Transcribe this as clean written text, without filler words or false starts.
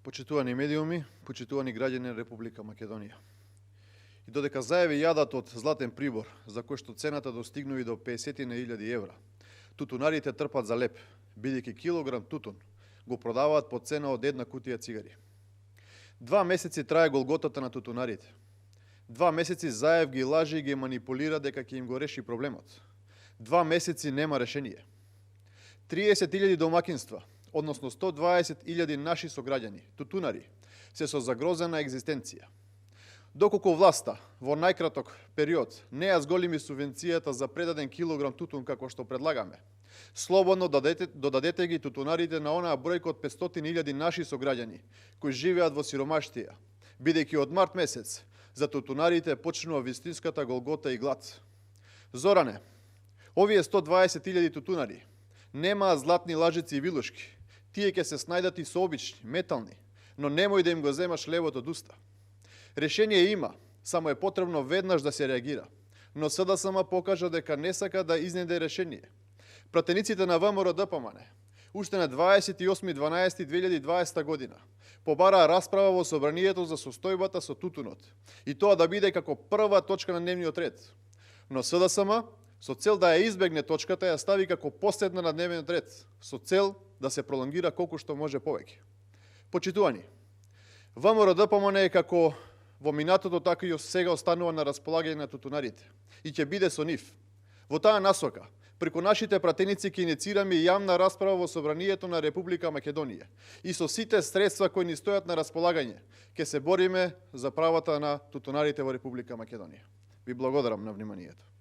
Почитувани медиуми, почитувани граѓани на Република Македонија. И додека заеви јадат од златен прибор, за кој што цената достигнува до 50.000 евра, тутунарите трпат за леп, бидејќи килограм тутун го продаваат по цена од една кутија цигари. 2 месеци трае голготата на тутунарите. 2 месеци Заев ги лажи и ги манипулира дека ќе им го реши проблемот. 2 месеци нема решение. 30.000 домакинства, односно 120.000 наши сограѓани, тутунари, се со загрозена екзистенција. Доколку власта во најкраток период не ја зголеми субвенцијата за предаден килограм тутун како што предлагаме, слободно додадете ги тутунарите на онаа бројка од 500.000 наши сограѓани кои живеат во сиромаштија, бидејќи од март месец за тутунарите почнува вистинската голгота и глад. Зоране, овие 120.000 тутунари немаат златни лажици и вилушки. Тие ќе се снајдат и со обични, метални, но немој да им го земаш левот од уста. Решение има, само е потребно веднаш да се реагира. Но СДСМ покажа дека не сака да изнеде решение. Пратениците на ВМРО-ДПМН уште на 28.12.2020 година побараа расправа во собранието за состојбата со тутунот и тоа да биде како прва точка на дневниот ред. Но СДСМ со цел да ја избегне точката ја стави како последна на дневниот ред, со цел да се пролонгира колку што може повеќе. Почитувани, ВМРО-ДПМН е како во минатото, така и сега останува на располагање на тутунарите и ќе биде со нив. Во таа насока, преку нашите пратеници ќе иницираме јавна расправа во собранието на Република Македонија и со сите средства кои ни стојат на располагање ќе се бориме за правата на тутунарите во Република Македонија. Ви благодарам на вниманието.